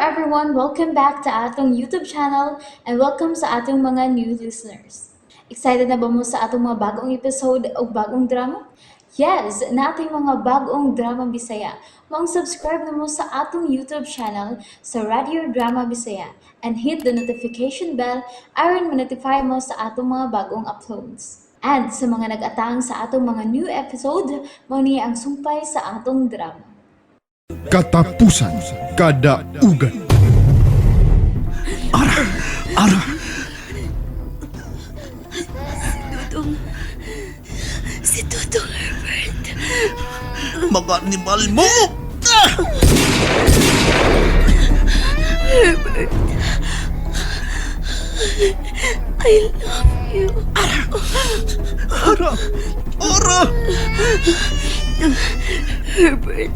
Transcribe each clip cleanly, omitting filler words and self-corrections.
everyone! Welcome back to atong YouTube channel and welcome sa atong mga new listeners. Excited na ba mo sa atong mga bagong episode o bagong drama? Yes, nating mga bagong drama Bisaya. Maong subscribe na mo sa atong YouTube channel sa Radio Drama Bisaya and hit the notification bell aron ma-notify mo sa atong mga bagong uploads. And sa mga nag-atang sa atong mga new episode, mao ni ang sumpay sa atong drama. Katapusan Kadaugan. Ara! Ara! Dudong. Si Dudong Herbert. Mga animal mo! Ah! Herbert. I love you. Ara! Ara! Herbert.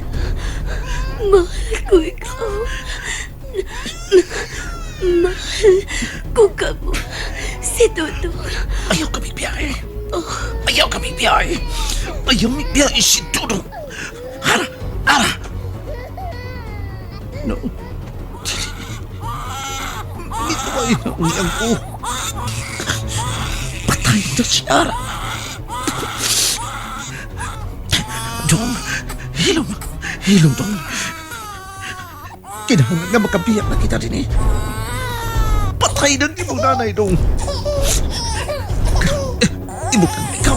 Mahal ko ikaw. Mahal ko ka mo. Si Dudong. Ayaw kami biyahe! Ayaw kami biyahe! Ayaw mi biyahe si Dudong! Ara! Ara! No. Mituway na uyang ko. Patay na si Ara. Dong, hilom. Hilom, Dong. Kinahanglan nga makabiyak na kita din eh. Patay na imong nanay, Dong. Ibutang ikaw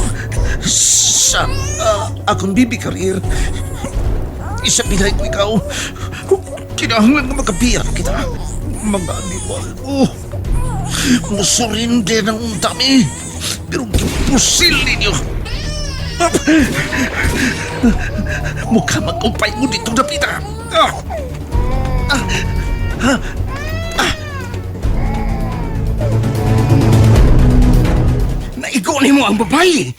sa akong bibi career. Isa pilay ko ikaw. Kinahanglan nga makabiyak kita. Mga animal mo. Musurinde ng dami. Pero gipusil ninyo. Mukha mag-umpay mo dito napita. Ah! Ah! Ah! Ah! Naigo nimo ang babae.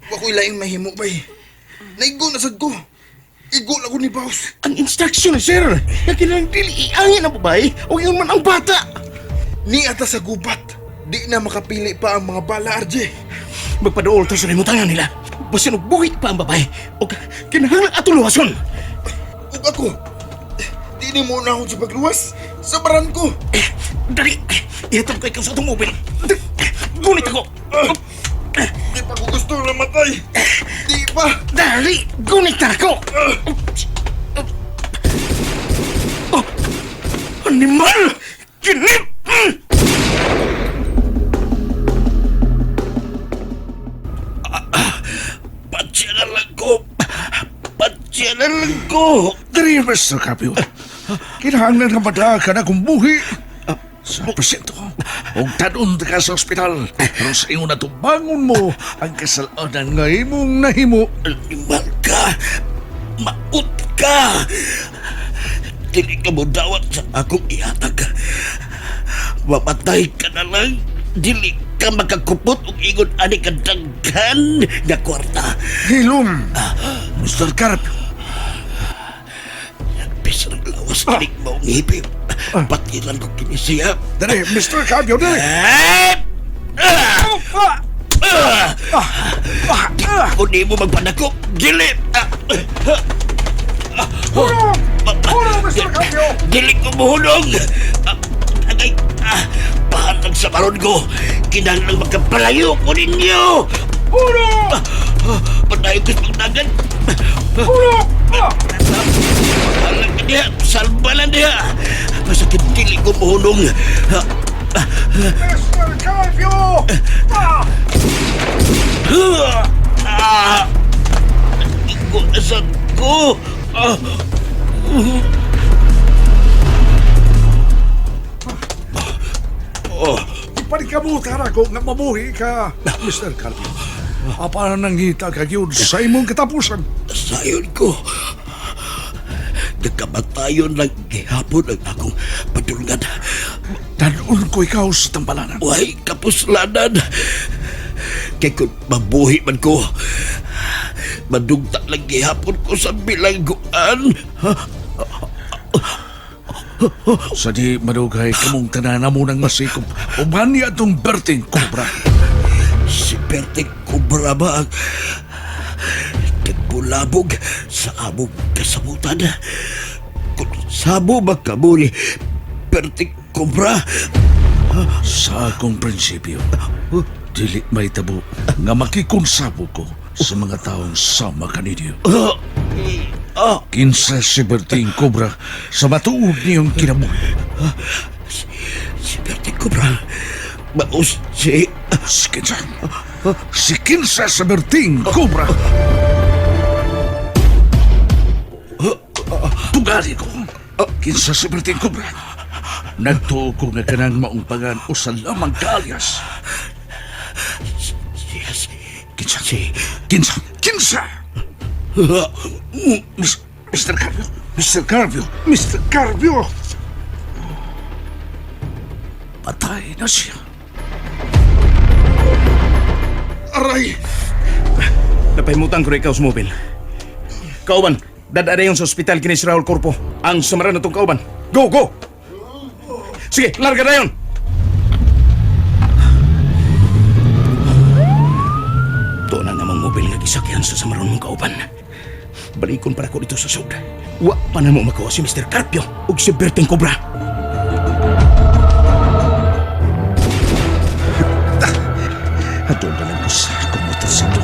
Wa ko'y laing mahimo, bay. Naigo na sad ko. Igo na ko ni boss. Ang instruction, sir, nga kinahanglan dili iangin ang babae o ingon man ang bata. Ni ata sa gubat. Di na makapili pa ang mga bala, RJ. Magpaduol ta sa limutangan nila. Basin og buhi pa ang babae o kinahanglan atong luwason. Ug ako, di ni mo na ako sa pagluwas. Sa baran ko. Eh, dali, ihatag ko ikaw sa atong mobile. Gunit ako. Di pa ko gusto na matay. Di pa. Dali, gunit na ako. Oh, animal! Kinip! Patsya na lang ko. Patsya na lang ko. Diri, Mr. Carpio. Kinahanglan nga madakan akong buhi. Sa presinto, og tadon ka sa ospital. Pero sa ingon na tubangon mo ang kasalanan nga imong nahimo. Animal ka. Maut ka. Dili ka mo dawat sa akong ihatag. Mamatay ka na lang. Dili ka makakupot og ingon ani ka daghan nga kwarta. Hilom, Mr. Carpio. Bisan ang lawas ah. Mo ang hipi. Patilan ko kini siya. Diri, Mr. Carpio, diri. Eh! Ah! Ah! Kung di mo magpanako, dili! Ah! Hulong! Hulong, Mr. Carpio! Dili ko muhulong! Ah, agay! Ah, pahatag sa baron ko! Kinahanglang magkapalayo ko ninyo! Hulong! Patayo ko sa pagdagan! Hulong! Ah! Alam ka diha! Salba lang diha! Masakit dili ko muhulong! Ah, Mr. Carpio! Ah! Ah! Igo na ko! Ah! Ipanikamutan ako nga mabuhi ka, Mr. Carpio. Apa nangita ka gyud sa imong katapusan? Sayon ko. Nagkamatayon lang gihapon ang akong padulngan. Danon ko ikaw sa tampalanan. Way kapuslanan. Kay kung mabuhi man ko, madugta lang gihapon ko sa bilangguan. Sa di madugay kamong tanan mo nang masikop. Uban niya itong Berting Cobra. Si Berting Cobra ba ang nagpulabog sa among kasabutan? Kung Sabo ba kamo ni Pertik Cobra? Sa akong prinsipyo, dili may tabo nga makikonsabo ko sa mga taong sama kaninyo. Kinsa si Berting Cobra sa matuod niyong kinabuhi. Si Pertik Cobra. Maus si... Si Kinsa. Si Kinsa sa Berting Cobra. Tugali ko. Kinsa si Berting Cobra. Nagtuo ko nga kanang maungpangan o sa lamang kaalias. Yes. Kinsa? Kinsa? Kinsa? Mr. Carvio! Mr. Carvio! Mr. Carvio! Patay na siya. Aray! Napahimutan ko na ikaw sa mobile. Kauban, dadaan sa ospital kini si Raul Corpo. Ang samaran na itong kauban. Go, go! Sige, larga na yun! Tuon na namang mobile nga gisakyan sa samaran mong kauban. Balikon para ko dito sa sud. Wa pa na mo makuha si Mr. Carpio ug si Berting Cobra. Ato na lang ko sa akong motorsiklo.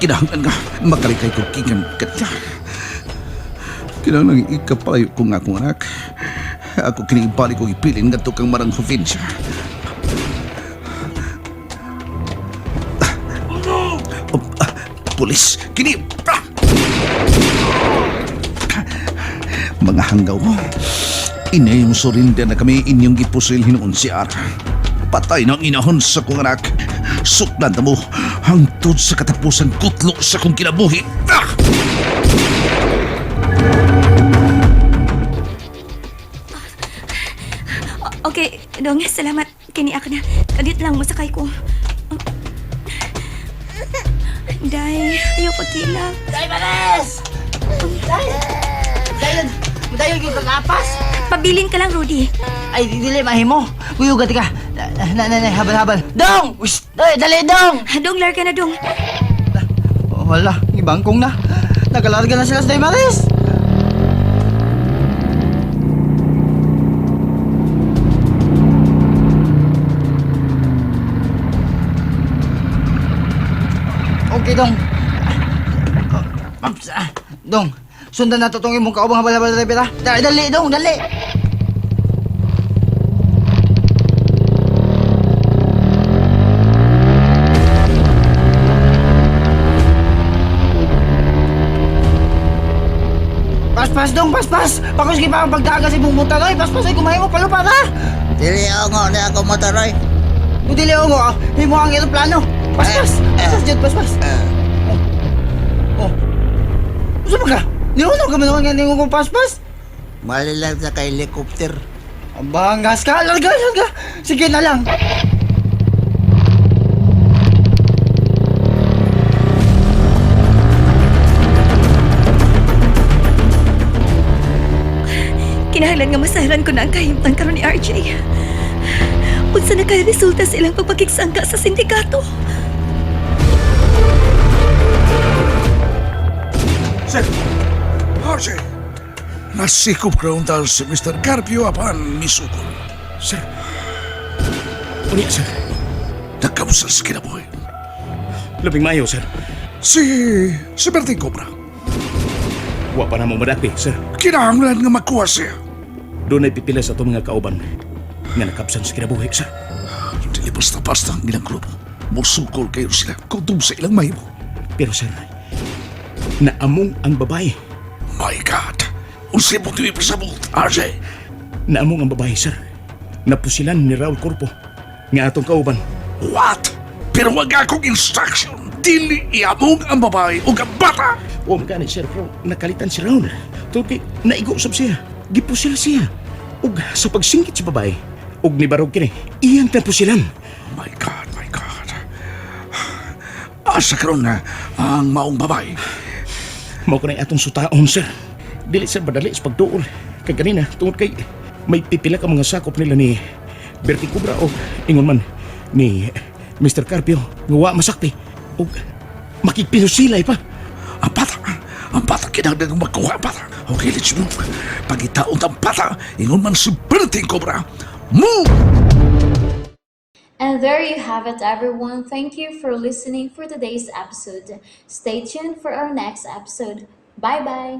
Kinahanglan nga, makalikay ko kingan katya. Kinahanglan ikapayo ko nga akong anak. Ako kiniibalik ko ipilin nga kang marang probinsya. Oh, pulis! Kini! Ah! Mga hanggaw mo. Inayong surinder na kami inyong gipusil hinuon si Ara. Patay ng inahon sa kong anak. Suklan na mo hangtod sa katapusan kutlo sa kong kinabuhi. Ah! Okay, dong, salamat. Kini ako na. Kadit lang, masakay ko. Day, ayaw pagkilak. Day, Mares! Day! Dayon! Dayon yung kagapas! Pabilin ka lang, Rudy. Ay, dili, mahimo. Kuyugat ka. Na, na, na, habal, habal. Dong! Ush! Day, dali, dong! Dong, larga na, dong. Oh, wala, ibangkong na. Nagalarga na sila sa Day Mares. Okay, dong. Ups, ah. Dong, sundan na to tong imong kaubang habal-habal driver, ha? Dali, dali, dong, dali! Paspas dong, paspas! Pakos pa ang pagdaga sa imong motor, oy! Paspas ay kumain mo palupad, ha? Dili ako na ako motor oy. Kung dili mo, ah, himo ang eroplano. Paspas! Paspas, jud, paspas! Oh. Oh. Usa ba ka? Niuno ka man nga ningon kong paspas? Mali lang sa kay helicopter. Ang bangas ka! Larga, larga! Sige na lang! Kinahanglan nga masahiran ko na ang kahimtang karon ni RJ. Unsa na kay resulta sa ilang pagpakigsangka sa sindikato? Sir, RJ! Nasikop kauntal si Mr. Carpio apan misukol. sir. Unya, sir. Nagkamusal sa kinabuhi. Labing maayo, sir. Si... si Berting Cobra. Wa pa na mo madakpi, sir. Kinahanglan nga makuha siya. Doon ay pipila sa itong mga kauban nga nakapsan sa kinabuhi, sir. Dili basta-basta ang ilang grupo. Musukol kayo sila kutob sa ilang mahimo. Pero sir, naamong ang babae. My God! Unsay mo tuwi pasabot, RJ? Naamong ang babae, sir. Napusilan ni Raul Corpo nga atong kauban. What? Pero wag akong instruction. Dili iamong ang babae o ang bata. O magkani, sir, pero nakalitan si Raul. Tungkol kay naigo usab siya. Gipusil siya. Ug sa pagsingkit sa babae, ug nibarog kini, iyang napusilan. My God, my God. Asa karon na ang maong babae. Mao ko na atong sutaon, sir. Dili sir madali sa pagduol. Kay ganina, tungod kay may pipila ka mga sakop nila ni Bertie Cobra o ingon man ni Mr. Carpio nga wa masakti og makigpinusilay pa. Ang bata, ang bata kinahanglan makuha ang bata. Okay, let's move. Pagitaon ang pata, ingon man si Bertie Cobra. Move! And there you have it, everyone. Thank you for listening for today's episode. Stay tuned for our next episode. Bye bye.